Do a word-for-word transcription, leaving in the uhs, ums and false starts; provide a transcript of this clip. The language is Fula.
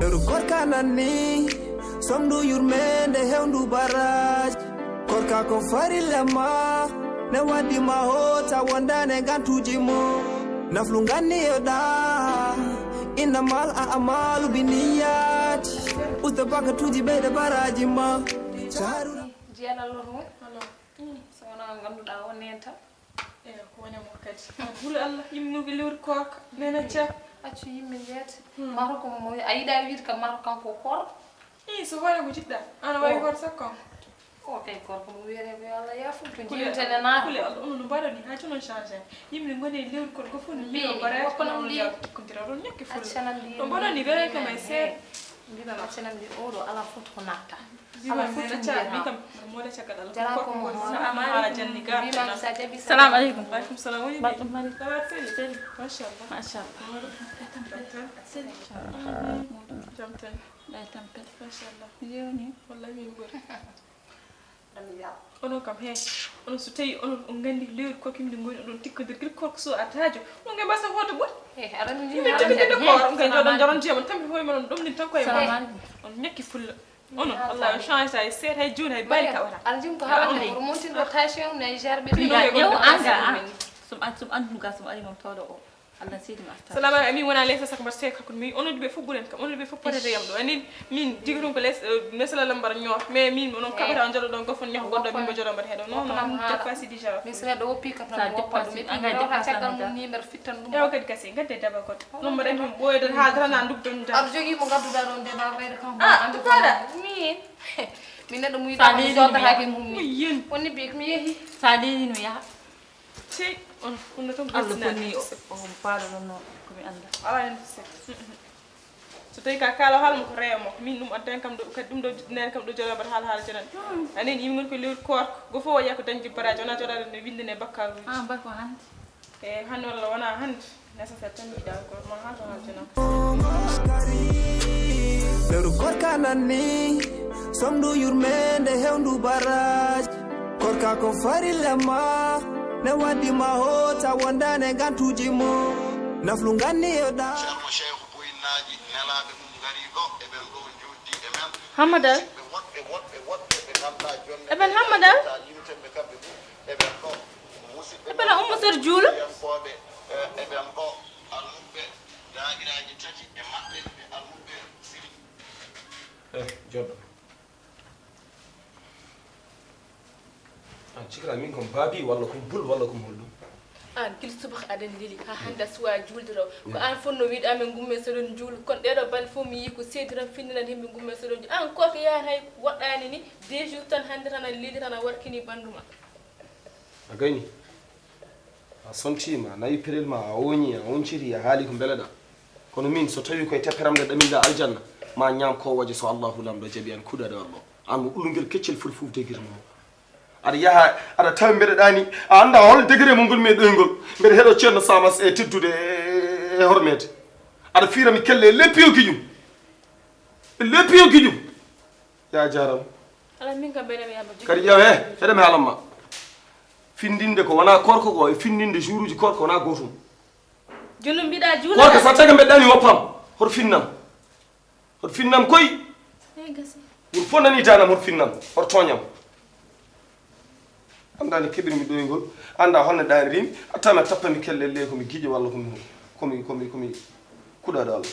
Lewru korka nan ni, somdu yurmeende hewndu baraaji. Korka ko farilla ma, ne waddi ma hoota wondane gantuuji mo. Naflu nganni yo ɗa, innamal a amalu bi niyyati. Usta bakatuuji ɓeyde baraaji ma. Caru. Jeeɗa lormu. So wonaa ngannduɗaa o neen tan. Eeyi, ko woni mo kadi. Bul Allah, yimɓe ngu ɓe lewru koorka, nena ca. Accu yimɓe njeeta. Maro ko mo, a yiɗa wiide kam maro kanko o koorɗo? Ii, so hoore ko jiɗɗa, ana wawi hoore sakko am. O kay koorko mo wiyete ko yo Allah yaafo, to jiwtene naata. Kule Allah, onon no mbaɗani, haa jooni on changé. Yimɓe ngoni e lewru koorka fof no mbiyo baraaji kono onon yaw tikkondira, oɗon ñakki fulla. Accanam mbiyi. No mbaɗani, weere kam e seeɗa. Mbiɗa accanam mbiyi, oɗo ala fof to natta. Ala fof to mbiyata. Kam, moɗa caggal Allah. Jara ko mo. Salamu aleykum. Salamu aleykum. Aleykum salam. Woni bi? Baɗɗo mari. Sawa seli. Seli. Machallah. Machallah. Jam tan. Seli. Jam tan. Ɗa e tampere. Machallah. Yoni. Wallahi min ɓuri. Onon kam he, onon so tawi onon on nganndi lewru koorka yimɓe ngoni oɗon tikkondir gila koorka so a taajo. Onon ngay mbasa hoto ɓuri. Yimɓe tikkondirde koor, on ngay joɗon joɗon jeemon tampi hoye mon on ɗomnin tan koye mon. On ñakki fulla. Onon Allah o change ta e seeɗa hay jooni hay bari kaɓata. Aɗa jim ko haɗata ko remontin ko tension ne jarɓe. Ƴeew anga an. Sum an sum an ɗum ga sum ari mom tawɗo o. Allah seydi ma. Salamu aleykum. Min wona leysa saka mbaɗa seek hakkunde min onon ɓe fof ɓuren kam onon ɓe fof potata yam ɗo anin min diga tun ko les nesala lam mbaɗa ñoot mais min onon kaɓata on joɗo ɗon goffon ñoot goɗɗo min mbo joɗo mbaɗa heɗo non non jaffa sidi jara. Min so neɗɗo woppi kam tan woppa ɗum et puis mi rewta caggal mum ni mbeɗa fittan ɗum. Ewa kadi kasi gadde daba goɗɗo non mbaɗa min ɓoyde haaldata na ndubdon daba. Aɗa jogii mo ngadduɗa ɗon deba ɓeyde kam. Ah, ɓaɗa min. Min neɗɗo muyɗa kam jodataake mum ni wonni bi mi yehi. Sa leydi no yaha. Sey on hunno tan Allah fonni o paaɗo ɗon no ko mi annda. Awa en sek. So tawi ka kaala haala mo ko rewa mo min ɗum addan kam ɗo kadi ɗum ɗo nani kam ɗo joɗa mbaɗa haala haala jonan anen yimɓe ngon ko lewru koorko go fof waɗa ko dañde baraji wona joɗaɗo ne windane bakkaruji. Ah, bako hande. E hande walla wona hande. Lewru korka nan ni, somdu yurmeende hewndu baraaji. Korka ko farilla ma, ne waddi ma hoota wondane gantuuji mo. Naflu nganni yo ɗa. Ceerno Seeku Boyinnaaji nelaaɓe mum ngarii ɗo, eɓen ɗo njooɗdi e men. Hammadal. Musidɓe woɗɓe, woɗɓe, woɗɓe ɓe ngannduɗaa jonde. Eɓen Hammadal. Limten ɓe kamɓe fof, eɓen ɗo. Eɓen Ummu Sor Juulo. Eɓen ɗo. Almuɓɓe daagiraaji tati e maɓɓe ɓe almuɓɓe siri. Eh, joɗɗo. An cikra min kon baabi walla kon bul walla kon holɗum? An gila subaka aɗen leli ha hannde a suwa juulde ɗo. Ko an fotno wiide amen ngumme soɗon juulu. Kono ɗeɗo balɗe fof mi yii ko seedi tan finndinat yimɓe ngumme soɗon juulu. An ko ko yahat hay woɗɗani ni deux jours tan hannde tan a leli tan a warkini ɓanndu ma. A gayni. A sontiima, a nawi pelel ma, a ooñii, a oñciti, a haali ko mbeleɗaa. Kono miin, so tawii ko e teppere am nde ɗaminɗaa aljanna, ma ñaam koowooje so Allaahu Laamɗo jaɓii aan kuɗaɗe orɗo. Aan mo ulungel keccel foti fuufde gite mum. Aɗa yaha, aɗa tawa mbeɗa ɗaani, a anndaa hol degré mo ngonmi e ɗoyngol. Mbeɗa heɗoo ceerno Samas e teddude e, e, e hormeede. Aɗa fiira mi kelle e leppiyo gijum. E leppiyo gijum. Ya jaaraama. Ala min kam mbeɗa mi yamba. Kadi ƴeew he, heɗe mi haalan ma. Findinde ko wona korko ko e findinde juruuji korko wona gootum. Junum mbiɗa juula. Korko sa taga mbeɗa ɗani woppam. Hoto finnam. Hoto finnam koy. Ey gasi. Wuro fof nani danam hoto finnam. Hoto tooñam. Annda ne keɓirmi ɗoyngol. Annda holno ɗaanirim. A tawmi a tappami kelle le komi giƴo walla komi komi komi komi kuɗaɗo Allah.